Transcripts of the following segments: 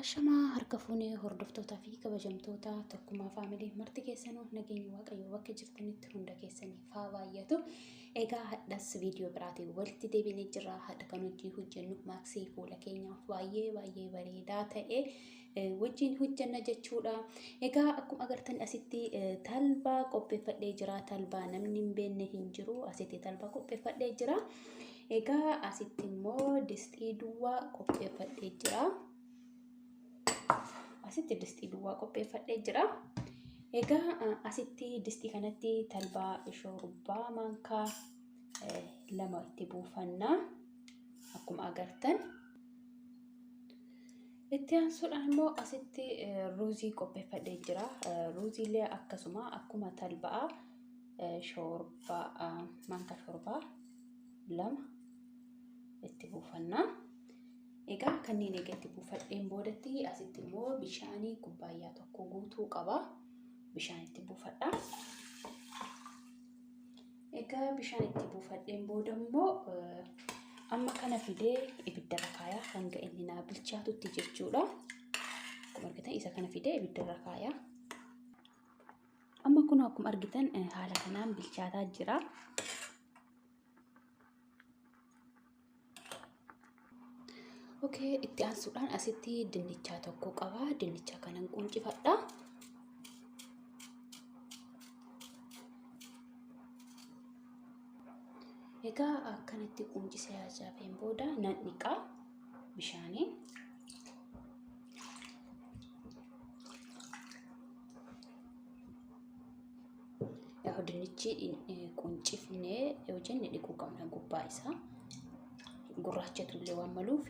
Ashamaa harka fuunee hordoftootaa fi kabajamtoota Tokkummaa Faamilii marti keessanuu nageenyi Waaqayyoo bakka jirtanitti hunda keessaniif haa baay'atu. Egaa hadhas viidiyoo biraatiin walitti deebinee jirra. Hadha kan hojii hojjennu maaksii fuula keenyaaf baay'ee baay'ee bareedaa ta'e wajjin hojjenna jechuudha. Egaa akkuma agartan asitti talbaa qopheeffadhee jira. Talbaa namni hin beekne hin jiru. Asitti talbaa qopheeffadhee jira. Egaa asitti immoo distii duwwaa qopheeffadhee jira. Asitti distii duwwaa qopheeffadhee jira. Egaa asitti distii kanatti talbaa shoorbaa maankaa lama itti buufanna. Akkuma agartan. Itti aansuudhaan immoo asitti ruuzii qopheeffadhee jira. Ruuziilee akkasuma akkuma talbaa shoorbaa maankaa shoorbaa lama itti buufanna. Egaa kanneen eega itti buufadheen boodatti asitti immoo bishaanii kubbaayyaa tokko guutuu qaba. Bishaan itti buufadha. Egaa bishaan itti buufadheen booda immoo amma kana fidee ibiddarra kaayaa hanga inni naa bilchaatutti jechuudha. Akkuma argitan isa kana fidee ibiddarra kaayaa. Amma kun akkuma argitan haala kanaan bilchaataa jira. Okay, itti aansuudhaan asitti dinnichaa tokko qaba. Dinnicha kanan quncifadha. Egaa akkanatti quncisee hacaafeen booda nan dhiqa bishaaniin. Dinnichi quncifnee yoo jenne dhiquu qabna gubbaa isaa. Gurraachatu illee waan maluuf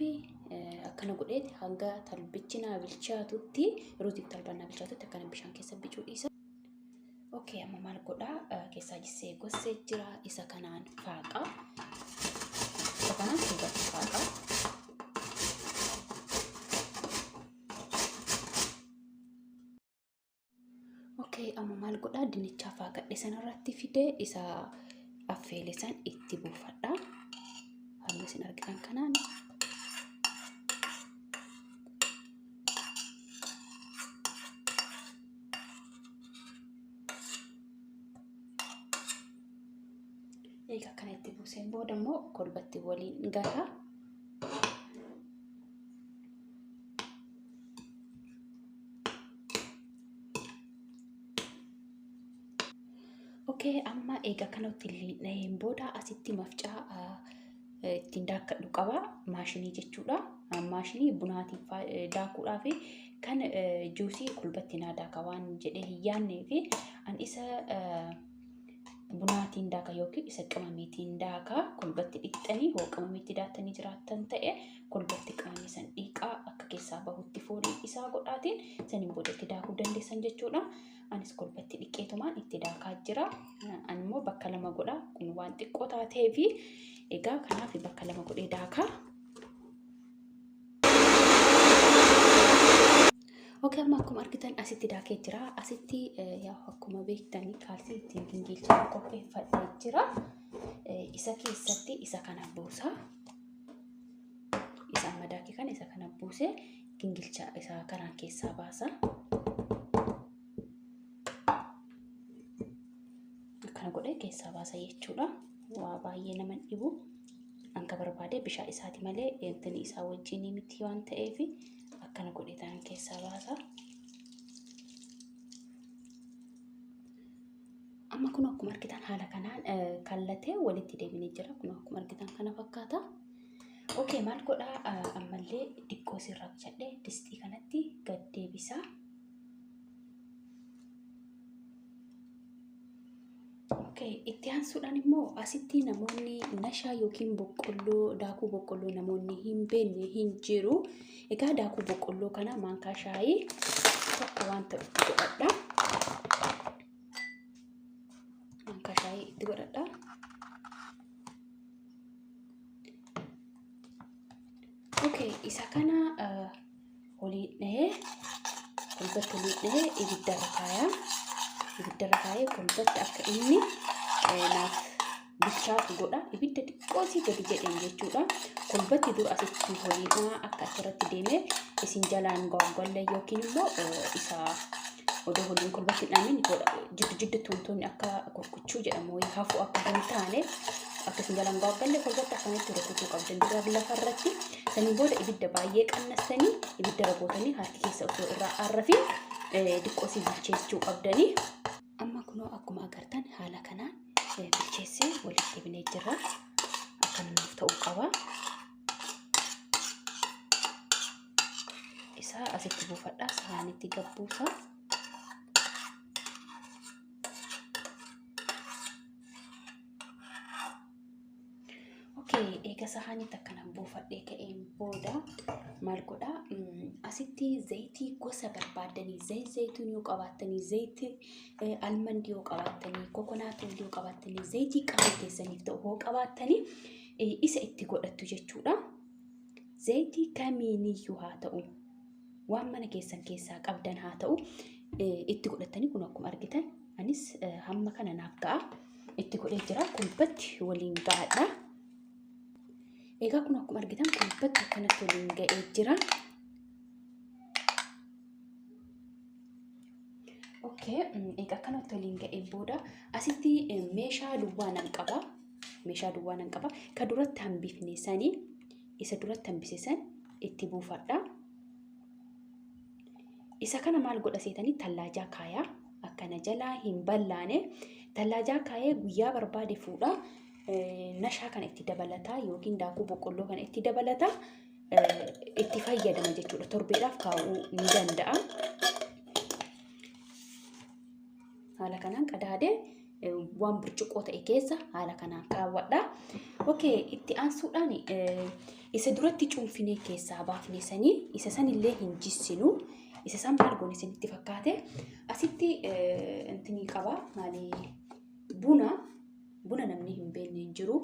akkana godheeti hanga talbichi naa bilchaatutti ruuziif talbaan naa bilchaatutti akkana bishaan keessa bicuu dhiisa. Okay, amma maal godhaa keessaa jissee gossee jira isa kanaan faaqa. Isa kanaan duubatti faaqa. Okay, amma maal godhaa dinnichaa faaqadhe sanarratti fidee isa affeele san itti buufadha. Halluu isin argitan kanaan. Egaa kana itti buuseen booda immoo kolbatti waliin gaha. Okay, amma egaa kanatti dhaheen booda asitti mafcaa ittiin daakkadhu qaba. Maashinii jechuudha. Maashinii bunaatiin daakuudhaaf kan juusii kulbatti naa daaka waan jedhee hin yaadnee fi an isa bunaatiin daaka yookiin isa qimamiitiin daaka kolbatti dhiqxanii hoo qimamiitti daattanii jiraattan ta'e kolbatti qimamii san dhiqaa akka keessaa bahutti foolii isaa godhaatiin saniin booda itti daakuu dandeessan jechuudha. Anis kolbatti dhiqeetumaan itti daakaa jira. Ani immoo bakka lama godha. Kun waan xiqqoo taateefi egaa kanaaf bakka lama godhee daakaa. Ok amma akkuma argitan asitti daakee jira. Asitti yaa akkuma beektanii kaalsii ittiin gingilchaa qopheeffadhee jira. Isa keessatti isa kana buusa. Isa amma daakee kana isa kana buusee gingilchaa isa kanaan keessaa baasa. Akkana godhee keessaa baasa jechuudha. Waa baay'ee nama hin dhibu. Hanga barbaade bishaan isaati malee intini isaa wajjin miti waan ta'eef akkana godhee ta'an keessaa baasa. Amma kun akkuma argitan haala kanaan kallatee walitti deebinee jira. Kun akkuma argitan kana fakkaata. Okay, maal godhaa ammallee diqqoo sirra jedhee distii kanatti gad deebisa. Okay, itti aansuudhaan immoo asitti namoonni nashaa yookiin boqqolloo daakuu boqqolloo namoonni hin beekne hin jiru. Egaa daakuu boqqolloo kana maankaa shaayii tokko waan ta'u itti godhadha. Maankaa shaayii itti godhadha. Okay, isa kana olii dhahee kolbatti olii dhahee ibiddarra kaayaa. Ibiddarra kaayee kolbatti akka inni naaf Bilchaatu godha. Ibidda xiqqoosii gadi jedheen jechuudha. Kolbatti dura asitti holiidha akka achirratti deemee isin jalaan goggolle yookiin immoo isa odoo holiin kolbatti hin dhaamin jiddu jidduutti wantoonni akka kurkuchuu jedhamu wayii hafu akka hin taane, akka isin jalaan goggolle kolbatti akkanatti rukutuu qabdan dura lafarratti. Saniin booda ibidda baay'ee qannastanii ibidda ragootanii harki keessa osoo irraa arrafin xiqqoosii bilcheessuu qabdanii. Amma kunoo akkuma agartan haala kanaan bilcheessee walitti deebinee jirra. Akkana nuuf ta'uu qaba. Isaa asitti buufadha. Saanitti gabbuusa. Okay, eega sahaanitti akkana buufadhee ka'een booda maal godhaa? Asitti zayitii gosa barbaaddanii, zayit zayituun yoo qabaattanii, zayitii almandii yoo qabaattanii, kokonaatii yoo qabaattanii, zayitii qaama keessaniif ta'u hoo qabaattanii isa itti godhattu jechuudha. Zayitii kamiiniyyuu haa ta'u, waan mana keessan keessaa qabdan haa ta'u, itti godhattanii kun akkuma argitan anis hamma kana naaf ga'a. Itti godhee jira, kolbatti waliin ga'adha. Egaa kun akkuma argitan kolbatti akkanatti waliin ga'ee jira. Okay, egaa akkanatti waliin ga'ee booda asitti meeshaa duwwaa nan qaba. Meeshaa duwwaa nan qaba. Ka duratti hambifne sanii, isa duratti hambise san itti buufadha. Isa kana maal godha seetanii? Tallaajaa kaayaa, akkana jalaa hin ballaane tallaajaa kaayee guyyaa barbaade fuudha. Nashaa kana itti dabalataa yookiin daakuu boqqolloo kana itti dabalataa itti fayyadama jechuudha. Torbeedhaaf kaa'uu ni danda'a. Haala kanaan qadaadee waan burcuqqoo ta'e keessa haala kanaan kaawwadha. Okay, itti aansuudhaan isa duratti cuunfinee keessaa baafne sanii isa sanillee hin jissinu. Isa san maal goone isinitti fakkaate? Asitti intinii qaba, maali, buna. Buna namni hin beekne hin jiru.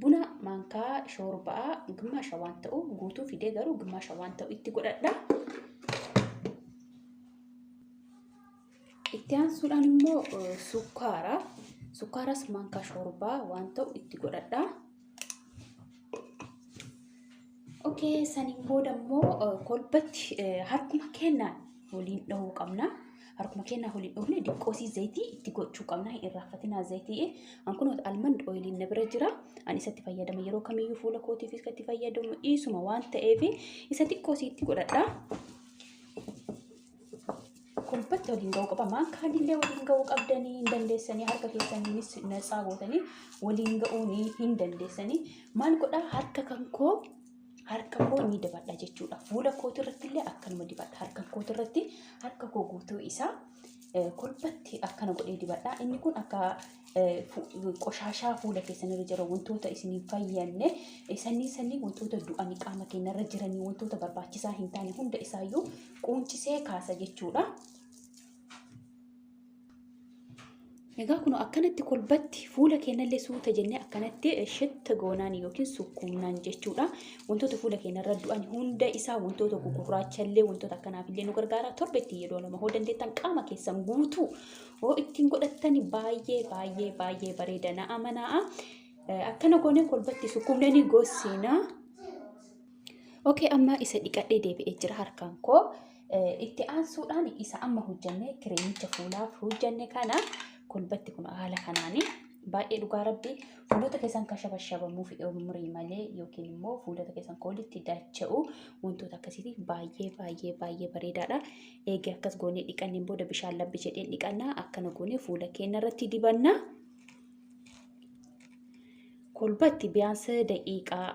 Buna maankaa shoorbaa gimmaasha waan ta'u guutuu fidee garuu gimmaasha waan ta'u itti godhadha. Itti aansuudhaan immoo sukkaara. Sukkaaras maankaa shoorbaa waan ta'u itti godhadha. Okay, saniin booda immoo kolbatti harkuma kennaan waliin dhahuu qabna. Harkuma kennaa waliin dhoofne diqqoosii zayitii itti gochuu qabna. Hin irraanfatinaa zayitii. An kun almond oiliin na bira jira. Ani isatti fayyadama yeroo kamiyyuu, fuula kootiifis kan itti fayyadamu dhiisuma waan ta'eef isa xiqqoosii itti godhadha. Kolbatti waliin ga'uu qaba. Maankaan illee waliin ga'uu qabdanii hin dandeessanii, harka keessaniinis natsaa gootanii waliin ga'uu ni hin dandeessanii. Maal godhaa? Harka kan koo, harka koo ni dibadha jechuudha. Fuula kooti irratti illee akkanuma dibadha. Harka kooti irratti, harka koo guutuu isaa kolbatti akkana godhee dibadha. Inni kun akka qoshaashaa fuula keessan irra jira, wantoota isin hin fayyadne sanii sanii, wantoota du'anii qaama keenya irra jiranii, wantoota barbaachisaa hin taane hunda isaayyuu quuncisee kaasa jechuudha. Egaa kun akkanatti kolbatti fuula keenyallee suuta jennee akkanatti shitta goonaan yookiin sukkuumnaan jechuudha. Wantoota fuula keenyarra du'an hunda isaa, wantoota gugurraachallee, wantoota akkanaaf illee nu gargaara. Torbetti yeroo 2 hoo dandeettan qaama keessan guutuu hoo ittiin godhattan baay'ee baay'ee baay'ee bareeda, na amanaa'a. Akkana goonee kolbatti sukkuumnee ni gossina. Okay, amma isa dhiqadhee deebi'ee jira harkaan koo. Itti aansuudhaan isa amma hojjenne, kireemicha fuulaaf hojjenne kana kolbatti kun haala kanaani baay'ee, dhugaa rabbi, fuulota keessan kan shabashabamuuf umurii malee yookiin immoo fuulota keessan koolitti dacha'u wantoota akkasiitiif baay'ee baay'ee baay'ee bareedaadha. Eegi akkas goonee dhiqanneen booda bishaan labbi jedheen dhiqannaa, akkana goonee fuula keenya irratti dibanna. Kolbatti biyaansa daqiiqaa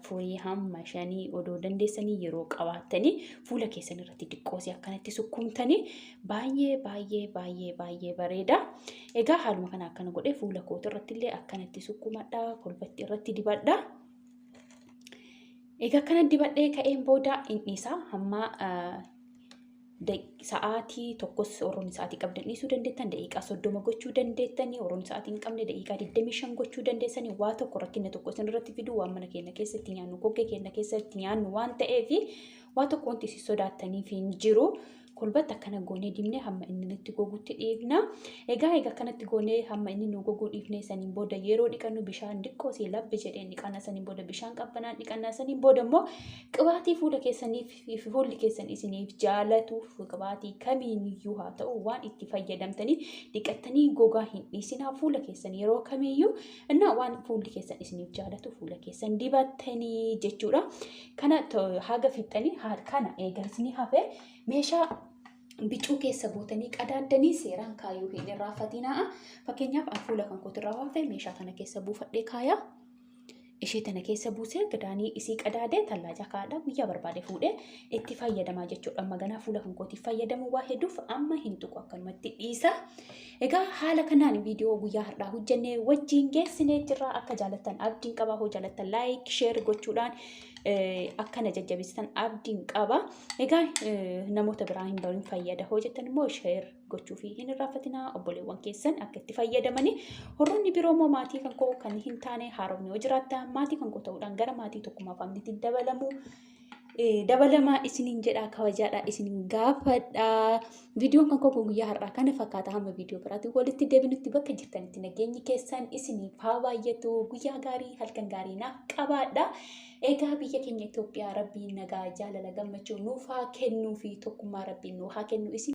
4 hamma 5 odoo dandeessanii yeroo qabaattanii fuula keessan irratti diqqoosii akkanatti sukkuumtanii baay'ee baay'ee baay'ee baay'ee bareeda. Egaa haaluma kana akkana godhee fuula kootii irratti illee akkanatti sukkuumadha, kolbatti irratti dibadha. Egaa akkana dibadhee ka'een booda inni isaa hamma sa'aatii tokkos, warroonni sa'aatii qabdan dhiisuu dandeettan, daqiiqaa 30 gochuu dandeettanii, warroonni sa'aatii hin qabne daqiiqaa 25 gochuu dandeessanii. Waa tokko rakkina tokko isin irratti fiduu, waan mana keenya keessatti nyaannu, kokkee keenya keessatti nyaannu waan ta'eef, waa tokko wanti isin sodaattaniif hin jiru. Kolbatti akkana goonee dibnee hamma inni nutti gogutti dhiifna. Egaa akkanatti goonee hamma inni nu goguu dhiifne saniin booda yeroo dhiqannu bishaan diqqoo si labbe jedheen dhiqanna, saniin booda bishaan qabbanaan dhiqanna, saniin booda immoo qibaatii fuula keessaniif fuulli keessan isiniif jaalatu qibaatii kamiiniyyuu haa ta'u waan itti fayyadamtanii dhiqattanii gogaa hin dhiisinaa fuula keessan yeroo kamiiyyuu innaa waan fuulli keessan isiniif jaalatu fuula keessan dibattanii jechuudha. Kana haga fixxanii kana eega isinii hafe meeshaa bicuu keessa gootanii qadaaddanii seeraan kaayuu hin irraanfatinaa. Fakkeenyaaf an fuula kan kootirraa hafe meeshaa kana keessa buufadhee kaayaa. Ishee tana keessa buusee gadaanii isii qadaadee tallaajaa kaa'adha. Guyyaa barbaade fuudhee itti fayyadamaa jechuudha. Amma ganaa fuula kan kootiif fayyadamu waa hedduuf amma hin tuqu akkanumatti dhiisa. Egaa haala kanaan viidiyoo guyyaa har'aa hojjennee wajjin geessinee jirra. Akka jaalattan abdiin qaba. Hoo jaalattan like, share gochuudhaan akkana jajjabeessitan abdiin qaba. Egaa namoota biraa hin barin fayyada hoo jettan immoo share gochuu fi hin irraanfatinaa obboleewwan keessan akka itti fayyadamanii. Warroonni biroo immoo maatii kan koo kan hin taane haarofni yoo jiraattan maatii kan koo ta'uudhaan gara maatii Tokkummaa Faamiliitti dabalamu. Dabalamaa isiniin jedha, kabajaadha isiniin gaafadha. Viidiyoon kan koo guyyaa har'aa kana fakkaata. Hamma viidiyoo biraatti walitti deebinutti bakka jirtanitti nageenyi keessan isiniif haa baay'atu. Guyyaa gaarii, halkan gaarii naaf qabaadha. Egaa biyya keenya Itoophiyaa Rabbiin nagaa, jaalala, gammachuu nuuf haa kennuu fi tokkummaa Rabbiin nuu haa kennu isin.